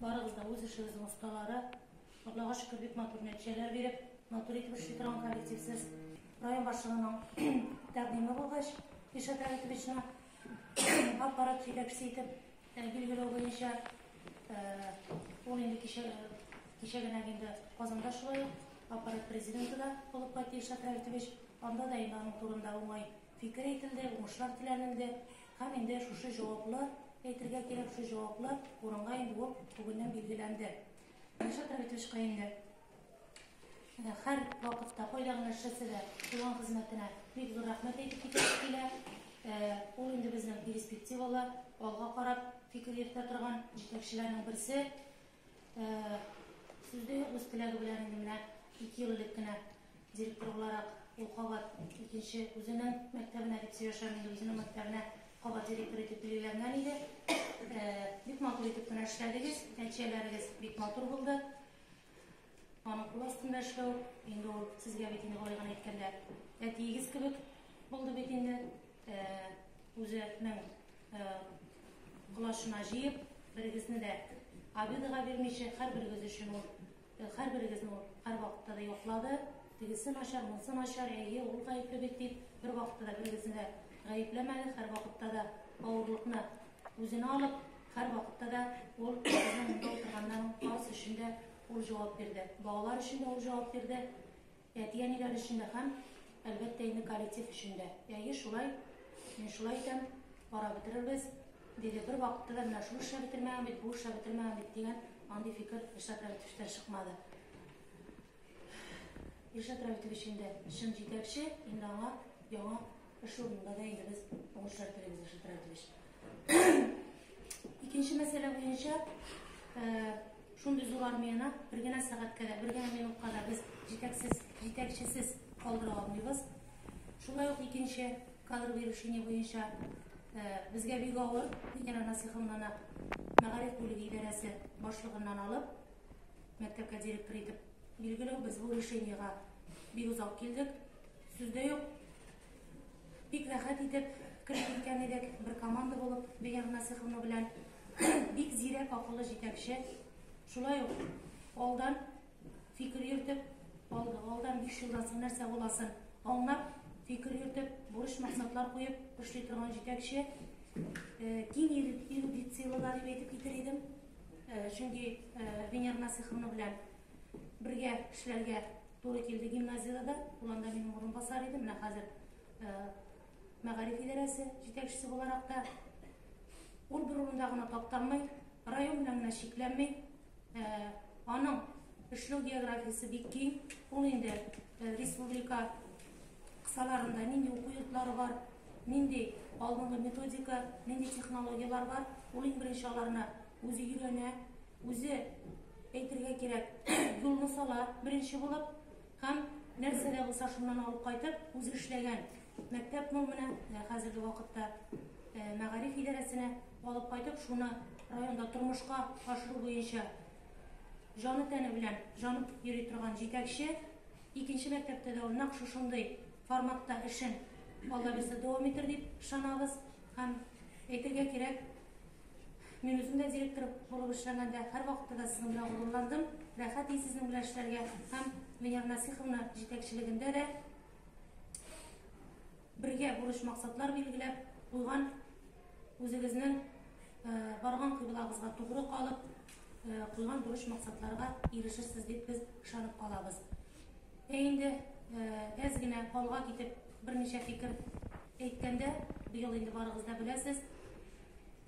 Барыгыз да үз эшегезнең осталары. Аллага шөкер, бик матур нәтиҗәләр биреп, матур итеп эшли торган коллектив сез. Район башлыгының тәкъдиме булгач, Илшат Рәвитовичны аппарат җитәкчесе итеп билгеләү буенча, ул инде кичә кичә генә инде Казанда шулай ук аппарат президенты да булып кайтты Илшат Рәвитович. Анда да инде аның турында уңай фикер әйтелде, уңышлар теләнелде. Һәм инде шушы җаваплы, әйтергә кирәк, шушы җаваплы урынга инде ул бүгеннән билгеләнде. Илшат Рәвитовичка инде һәр вакытта, кайда гына эшләсә дә, куйган хезмәтенә бик зур рәхмәт әйтеп китәсе килә. Ул инде безнең перспективалы, алга карап фикер йөртә торган җитәкчеләрнең берсе. Сүз дә юк, үз теләге белән инде менә 2 ел элек кенә директор буларак ул кабат икенче үзенең мәктәбенә дип сөйләшәм инде, үзенең мәктәбенә кабат директор итеп билгеләнгән иде. Бик матур итеп кенә эшләдегез, нәтиҗәләрегез бик матур булды. Аның кул астында эшләү, инде ул сезгә бит инде болай гына әйткәндә, әтиегез кебек булды бит инде. Үзенең колачына җыеп, берегезне дә обидага бирмичә, һәрберегез өчен ул, һәрберегезне ул һәрвакытта да яклады. Тегесе начар, монысы начар, әйе, ул гаепле бит дип, бервакытта да берегезне дә гаепләмәде, һәрвакытта да авырлыкны үзенә алып, һәрвакытта да ул безнең монда утырганнарның барысы өчен дә ул җавап бирде. Балалар өчен дә ул җавап бирде, әти-әниләр өчен дә һәм, әлбәттә инде, коллектив өчен дә. Әйе, шулай, мин шулай әйтәм, бара бетерербез, диде. Бер вакытта да менә шул эшләп бетермәгән бит, бу эшләп бетермәгән бит дигән андый фикер Илшат Рәвитовичтан чыкмады. Илшат Рәвитович инде чын җитәкче, инде аңа яңа эш урынында да инде без уңышлар телибез, Илшат Рәвитович. Икенче мәсьәлә буенча, шундый зур армияне бер генә сәгатькә дә, бер генә минутка да без җитәксез, җитәкчесез калдыра алмыйбыз. Шулай ук икенче кадровый решение буенча безгә бик авыр Венера Насиховнаны мәгариф бүлеге идарәсе башлыгыннан алып, мәктәпкә директор итеп билгеләү. Без бу решениега бик озак килдек. Сүз дә юк, бик рәхәт итеп кереп киткән идек, бер команда булып Венера Насиховна белән. Бик зирәк, акыллы җитәкче. Шулай ук алдан фикер йөртеп, алдан 5 елдан соң нәрсә буласын аңлап, фикер йөртеп, бурыч максатлар куеп эшли торган җитәкче. Киң эрудицияле да дип әйтеп китер идем. Чөнки Венера Насиховна белән бергә эшләргә туры килде гимназиядә дә. Ул анда минем урынбасар иде. Менә хәзер мәгариф идарәсе җитәкчесе буларак та ул бер урында гына таптанмый, район белән генә чикләнми. Аның эшләү географиясе бик киң. Ул инде республика кысаларында нинди уку йортлары бар, нинди алдынгы методика, нинди технологияләр бар, ул иң беренче аларны үзе өйрәнә, үзе, әйтергә кирәк, юлны сала беренче булып һәм нәрсә дә булса шуннан алып кайтып, үзе эшләгән мәктәп ул менә хәзерге вакытта мәгариф идарәсенә алып кайтып, шуны районда тормышка ашыру буенча җаны тәне белән җанып йөри торган җитәкче. Икенче мәктәптә дә ул нәкъ шушындый форматта эшен Алла бирсә дәвам итер дип ышанабыз. Һәм әйтергә кирәк, мин үзем дә директор булып эшләгәндә һәрвакытта да сезнең белән горурландым. Рәхәт и сезнең белән эшләргә. Һәм Венера Насиховна җитәкчелегендә дә бергә бурыч максатлар билгеләп куйган, үзегезнең барган кыйблагызга тугры калып, куйган бурыч максатларга ирешерсез дип без ышанып калабыз. Ә инде әз генә алга китеп берничә фикер әйткәндә, быел инде барыгыз да беләсез,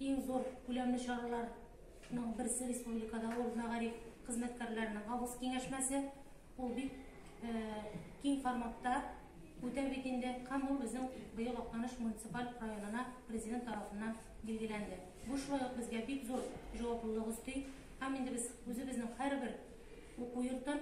иң зур күләмле чараларның берсе республикада ул мәгариф хезмәткәрләренең август киңәшмәсе. Ул бик киң форматта үтә бит инде, һәм ул безнең быел Актаныш муниципаль районына президент тарафыннан билгеләнде. Бу шулай ук безгә бик зур җаваплылык өсти, һәм инде без үзебезнең һәрбер уку йортын,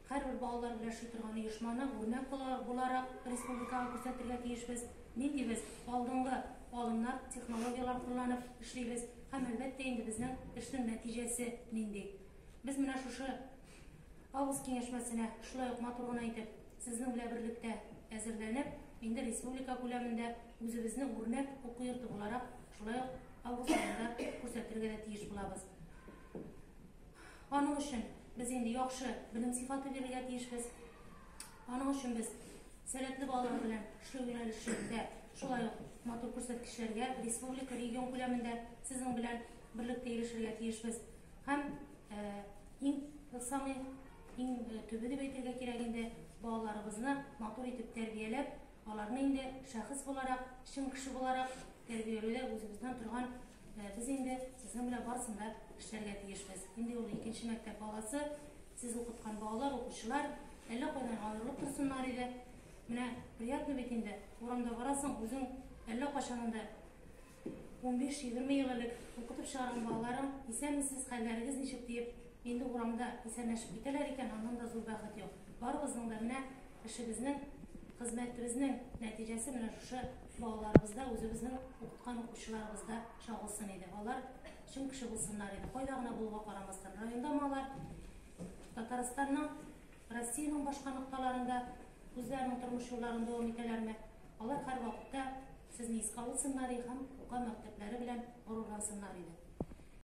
һәрбер балалар белән эшли торган оешманы үрнәк буларак республикага күрсәтергә тиешбез. Нинди без алдынгы алымнар, технологияләр кулланып эшлибез һәм, әлбәттә инде, безнең эшнең нәтиҗәсе нинди. Без менә шушы август киңәшмәсенә шулай ук матур гына итеп сезнең белән берлектә әзерләнеп, инде республика күләмендә үзебезне үрнәк уку йорты буларак шулай ук август аенда күрсәтергә дә тиеш булабыз. өчен без инде яхшы белем сыйфаты бирергә тиешбез. Аның өчен без сәләтле балалар белән эшләү юнәлешендә шулай ук матур күрсәткечләргә республика, регион күләмендә сезнең белән берлектә ирешергә тиешбез. Һәм иң самый иң төбе дип әйтергә кирәк инде, балаларыбызны матур итеп тәрбияләп, аларны инде шәхес буларак, чын кеше буларак тәрбияләүдә үзебездән торган без инде сезнең белән барысын да эшләргә тиешбез. Инде ул икенче мәктәп баласы, сез укыткан балалар, укучылар әллә кайдан аерылып торсыннар иде. Менә приятно бит инде, урамда барасың, үзең әллә кайчан инде 15-20 ел элек укытып чыгарган балаларың, исәнмесез, хәлләрегез ничек диеп, инде урамда исәнләшеп китәләр икән, аннан да зур бәхет юк. Барыбызның да менә эшебезнең, хезмәтебезнең нәтиҗәсе менә шушы балаларыбызда, үзебезнең укыткан укучыларыбызда чагылсын иде. Алар чын кеше булсыннар иде. Кайда гына булуга карамастан, райондамы алар, Татарстанның, Россиянең башка нокталарында үзләренең тормыш юлларын дәвам итәләрме? Алар һәрвакытта сезне искә алсыннар иде һәм Ука мәктәпләре белән горурлансыннар иде.